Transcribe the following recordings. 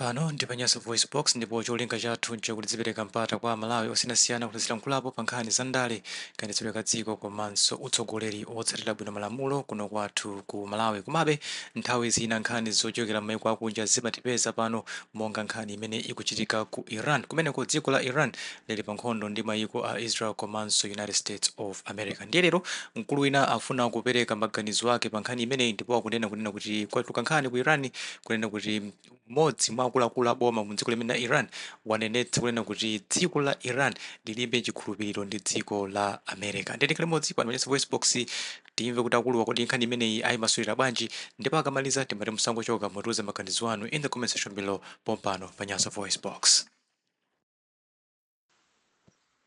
Pano ndi pa Nyasa VoiceBox, ndipo cholinga chathu nchakuti tizipereka mpata kwa Amalawi osiyanasiyana kuti azilankhulapo pa nkhani za ndale, kayendetsedwe ka dziko komanso utsogoleri wotsatira bwino malamulo kuno kwathu ku Malawi. Komabe nthawi zina nkhani zochokera m'maiko akunja zimatipeza pano, monga nkhani imene ikuchitika ku Iran. Kumeneko dziko la Iran lili pa nkhondo ndi mayiko a Israel komanso United States of America. Ndiye lero mkulu wina afuna kupereka maganizo ake pa nkhani imeneyi, ndipo akunena kunena kuti kwatuluka nkhani ku Iran kunena kuti mmodzi mwa akuluakulu a boma mu dziko limene la Iran wanenetsa kunena kuti dziko la Iran lilibe chikhulupiriro ndi dziko la America. Ndiye tikhale limodzi pano pa Nyasa VoiceBox, timve kuti akuluwa kodi nkhani imeneyi ayimasulira bwanji, ndipo akamaliza timati musangochoka, mutiuze maganizo anu in the comment section below pompano pa Nyasa VoiceBox.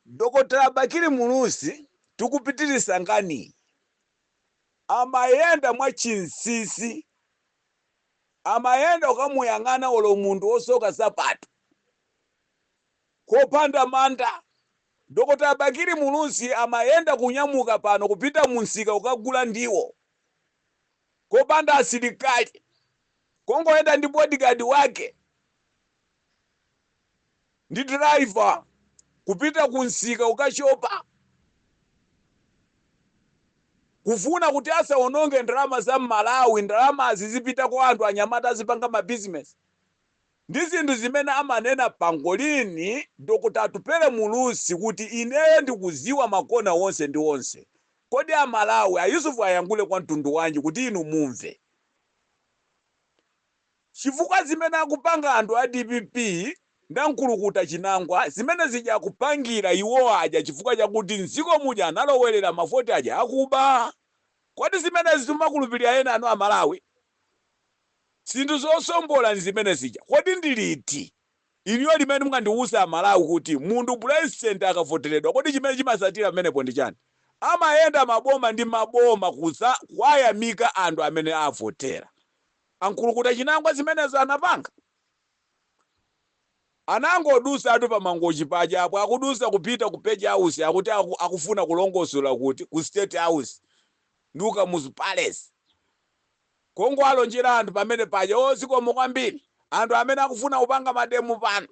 Dr Bakili Muluzi, tikupitirisa ngani, amayenda mwachinsinsi, amayenda ukamuyang'ana olo munthu wosoka sapato kopanda manda. Dr Bakili Muluzi amayenda kunyamuka pano kupita munsika kukagula ndiwo kopanda asilikali, kongoyenda ndi bodyguard wake ndi driver kupita kunsika kukachopa, kufuna kuti asaononge ndalama za Mmalawi. Ndalamazi zipita kwa anthu anyamata azipanga mabizinesi ndi zinthu zimene amanena pangolini Dr Atupele Muluzi kuti ineyo ndikuziwa makona wonse ndi wonse. Kodi Amalawi, a Yusufu ayankhule kwa mtundu wanji kuti inu mumve? Chifukwa zimene akupanga anthu a DPP ndamkulukuta chinangwa, zimene zija akupangira iwo aja chifukwa chakuti mdziko muja analowerera mavoti aja akuba. Kodi zimenezi zimakhulupirira ena anu Amalawi? Zinthu zosombola ndi zimene zija. Kodi ndi liti inuyo limene mungandiwuze Amalawi kuti munthu president akavoteredwa, kodi chimene chimasatira pamenepo ndi chani? Amayenda maboma ndi maboma kuza kuwayamika anthu amene avotera. Ankulukuta chinangwa zimenezo anapanga? Anangodusatu pa Mangochi paja apo, akudusa kupita ku Page House, akuti akufuna kulongosola kuti ku State House ndi Kamuzu Palace. Kongowalonjera anthu pamene paja, "O, zikomo kwambiri." Anthu amene akufuna kupanga mademo pano,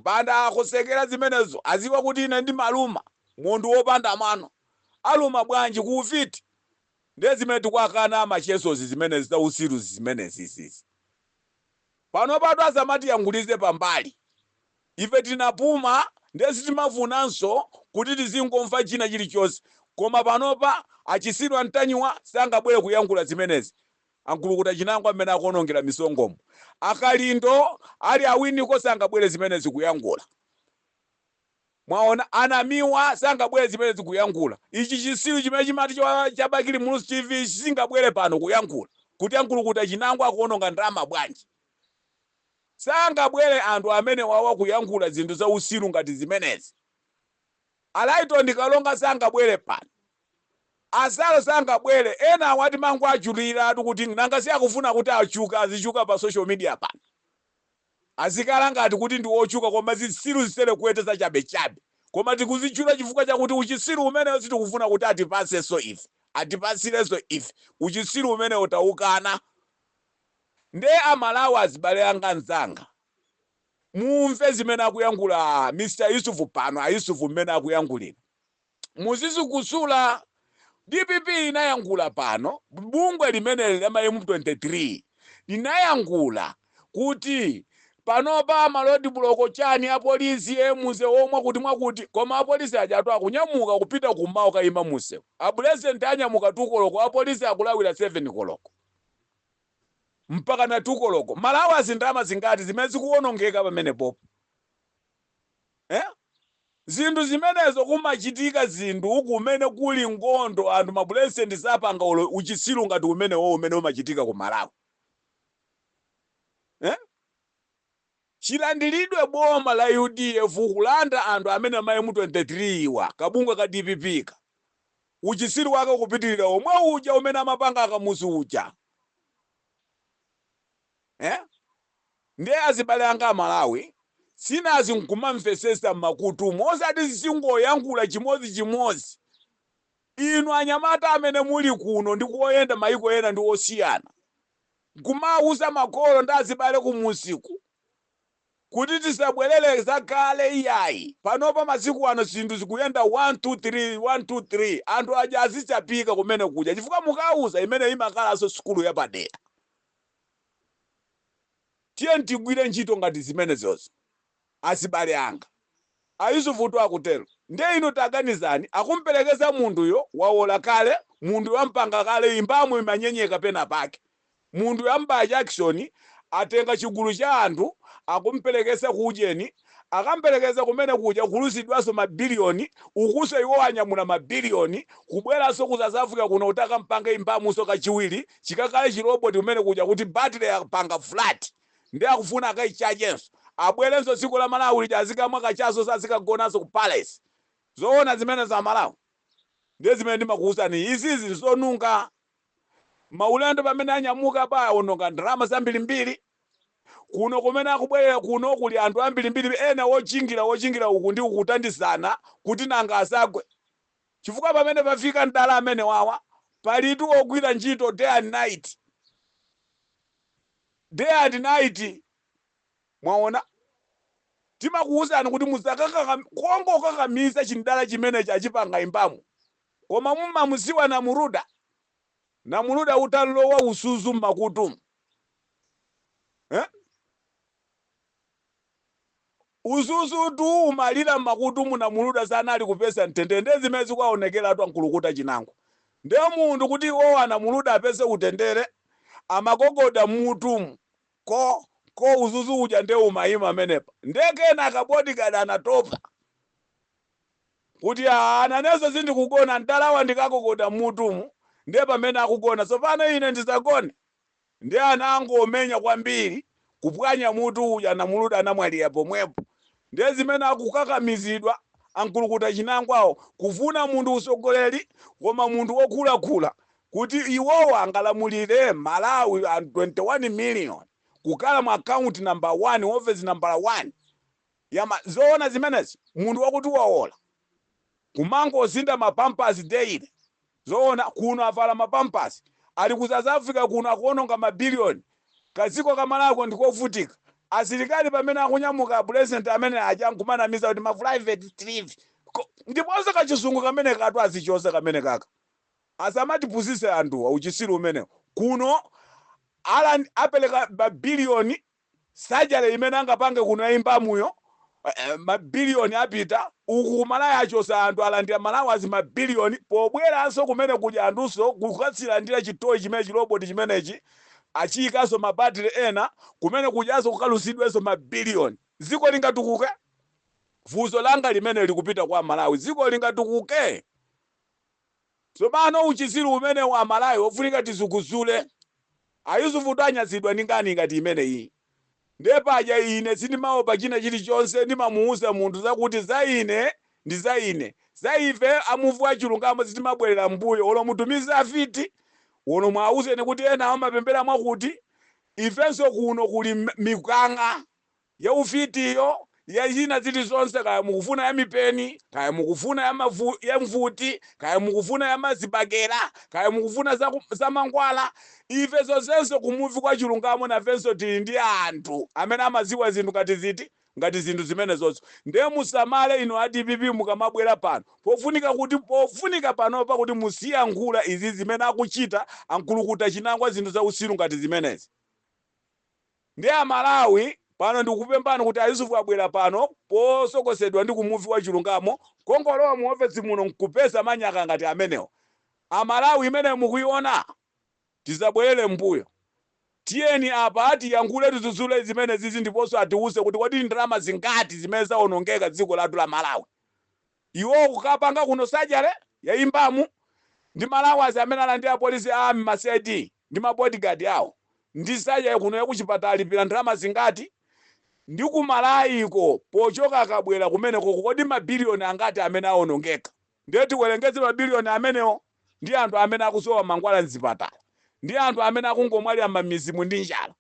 panda akusekera zimenezo, aziwa kuti ine ndimaluma. Munthu wopanda mano aluma bwanji ku ufiti? Ndiye zimene tikuwakana amachesozi, zimenezi za usiru zimenezi izizi. Pano patu asamatiyankhulise pambali. Ife tinapuma, ndiye sitimafunanso kuti tizingomva china chilichonse. Koma panopa achisiru antanyiwa sangabwere kuyankhula zimenezi. Ankulukuta chinangwa mmene akuonongera misongomo. Akalindo ali awiniko sangabwere zimenezi kuyankhula. Mwaona, anamiwa sangabwere zimenezi kuyankhula. Ichi chisiru chimene chimati cha Bakili Muluzi TV singabwere pano kuyankhula kuti ankulukuta chinangwa akuononga ndalama bwanji. Sangabwere anthu amene wawa kuyankhula zinthu za usiru ngati zimenezi. Alaito ndikalonga sangabwere pano. Asalo sangabwere. Ena awati mangu achuliratu kuti nanga si akufuna kuti achuka, azichuka pa social media pano. Azikala ngati kuti ndi ochuka, koma zisiru ziselekwete zachabechabe. Koma tikuzichula chifukwa chakuti uchisiru umenewo sitikufuna kuti atipasenso ife, atipasirenso ife. Uchisiru umenewo taukana. Nde Amalawi, azibale anga, anzanga, mumve zimene akuyankhula Mr Yusufu pano. A Yusufu mmene akuyankhulira, muzizikusula. DPP inayankhula pano, bungwe limeneli la M23 linayankhula kuti panopa ma road block chani, apolisi emuze omwe kuti mwakuti, koma apolisi ajatu akunyamuka kupita kumawa kayima musewu. A president anyamuka 2 koloko, apolisi akulawira 7 koloko mpaka na 2 koloko. Malawi azindalama zingati zimene zikuwonongeka pamenepopo, eh? Zinthu zimenezo kumachitika zinthu kumene kuli nkhondo, anthu mapurezidenti sapanga ulo uchisiru ngati umenewo umene umachitika ku Malawi, eh? Chilandiridwe boma la UDF kulanda anthu amene ma M23 iwa, kabungwe ka DPP ka uchisiru wake ukupitirira omwe uja umene amapanga akamuzi uja, eh? Ndiye azibale anga Amalawi, sinazi nkumamvesesa mmakutumu, osati zisingoyankhula chimodzimodzi. Inu anyamata amene muli kuno ndi kuoyenda maiko ena ndi osiyana, nkumawuza makolo ndi azibale kumusiku. Kuti tisabwerere zakale iyayi. Panopa masiku ano zinthu zikuyenda 1 2 3 1 2 3. Anthu aja azichapika kumene kuja, chifukwa mukauza imene imakhalanso sukulu yapadera. Tiye tigwire ntchito ngati zimenezozo, azibale anga. A Yusufutu akutero. Ndiye inu taganizani, akumperekeza munthuyo wawola kale, munthu wampanga kale embalm, imanyenyeka pena pake. Munthu yambaya jakisoni, atenga chigulu cha anthu, akumperekeza kuujeni, akamperekeza kumene kuja kuluzidwanso mabiliyoni ukuso, iwo anyamula mabiliyoni kubweranso ku South Africa kuno kuti akampange embalm-nso kachiwiri, chikakhale chiroboti kumene kuja kuti battery yapanga flat, ndi akufuna akaichajenso, abwerenso dziko la Malawi lija, azikamwa kachaso, sazikagonanso ku palace. Zoona zimene za Malawi? Ndiye zimene ndimakuwuzani, izizi zonunga maulendo. Pamene anyamuka pa awononga ndalama zambirimbiri kuno. Kumene akubwerera kuno kuli anthu ambirimbiri ena wochingira wochingira uku ndi ukutandizana kuti nanga asagwe, chifukwa pamene pafika mdala amene wawa palitu ogwira ntchito day and night, day and night. Mwaona, timakuwuzani kuti kongokakamiza chindala chimenechi achipanga embalm. Koma mumamuziwa Namuruda? Namuruda utalowa usuzu mmakutu, eh? Usuzu tu umalira mmakutu muNamuluda, sanali kupeza mtendere. Ndiye zimene zikuwaonekeratu ankulukuta chinango. Ndiye munthu kuti iwowo aNamuluda apeze utendere, amagogoda mutumu ko uzuzu uja, ndiye umayima amenepa. Ndiye kenaka bodyguard anatopa kuti nanenso sindikugona, mdalawa ndikagogoda mutumu, ndiye pamene akugona. Tsopano ine ndisagone. Ndiye anangomenya kwambiri kupwanya mutu uja, Namuluda anamwalira pomwepo. Ndiye zimene akukakamizidwa ankulukuta chinangwawo, kufuna munthu usogoleri, koma munthu wokhulakhula kuti iwowo angalamulire Malawi anthu 21 million, kukhala mu account number 1, office number 1 yama. Zoona zimenezi? Munthu wakuti wawola, kumangozinda mapampers daily, zoona? Kuno avala mapampers, ali ku South Africa kuno akuononga mabiliyoni. Kadziko kamalako ndikovutika. Asilikali pamene akunyamuka, president amene aja nkumanamiza kuti ma private trip. Ndiponso kachizungu kamene katu azichosa kamene kaka, asamatipusise anthuwa uchisiru umenewo. Kuno ala apereka mabiliyoni, surgery imene angapange kuno ya embalm-yo, mabiliyoni apita uku. Kumalawi achosa anthu, alandira malawazi mabiliyoni, pobweranso kumene kuja anthunso kukatsilandira chitoyi chimene chiroboti chimenechi achiyikanso mabatire ena, kumene kujanso kukalusidwenso mabiliyoni. Dziko lingatukuke? Funso langa limene likupita kwa Malawi, dziko lingatukuke? Tsopano uchisiru umene wa Malawi wofunika tizuguzule. Ayusufu anyazidwa ndi ngani ngati imeneyi. Ndiye paja ine sindimaopa china chilichonse, ndimamuuza munthu zakuti za ine ndi za ine, za ife amuvu achilungamo sitimabwerera mbuyo. Olo mutumize afiti, uno mwauzeni kuti ena amapembera mwakuti ifenso kuno kuli mikang'a yaufitiyo, ya zina zilizonse, kaya mukufuna ya mipeni, kaya mukufuna ya mvuti, kaya mukufuna ya mazibakera, kaya mukufuna za mangwala, ife zonsenso kumuvi kwa chilungamo nafenso tili ndi anthu amene amaziwa zinthu ngati ziti, ngati zinthu zimenezozo. Ndiye musamale inu a DPP, mukamabwera pano pofunika kuti, pofunika panopa kuti musiyankhula izi zimene akuchita ankulukuta chinangwa, zinthu za usiru ngati zimenezi. Ndi Amalawi pano ndikupembani kuti Ayusufu abwera pano posokosedwa ndi kumuvi wa chilungamo, kongolowa mu ofesi muno nkupeza manyaka ngati amenewo. Amalawi, imene mukuiona, tizabwerere mbuyo. Tiyeni apa tiyankhule, tizuzule zimene zizi, ndiponso atiwuze kuti kodi ndalama zingati zimene zawonongeka dziko lathu la Malawi, iwo kukapanga kuno surgery ya embalm, ndi malawazi amene alandira polisi, army, ma CID ndi ma bodyguard awo, ndi surgery kuno yakuchipatala alipira ndalama zingati, ndi kumalayiko pochoka akabwera kumeneko kodi mabiliyoni angati amene awonongeka? Ndiye tiwerengeze mabiliyoni amenewo ndi anthu amene akusowa mangwala mzipatala, ndi anthu amene akungomwalira m'mamidzimu ndi njala,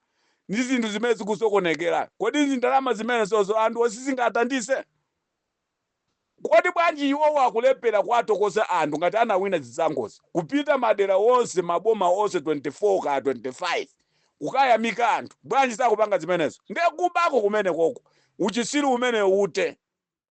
ndi zinthu zimene zikusokonekera. Kodi izi ndalama zimenezozo anthu osizingathandize? Kodi bwanji iwowo akulephera kuwatokoza anthu ngati anawina zisankhozi, kupita madera wonse, maboma onse 24 kaya 25, kukayamika anthu? Bwanji sakupanga zimenezo? Ndiye kubako kumene koko. Uchisiru umene ute.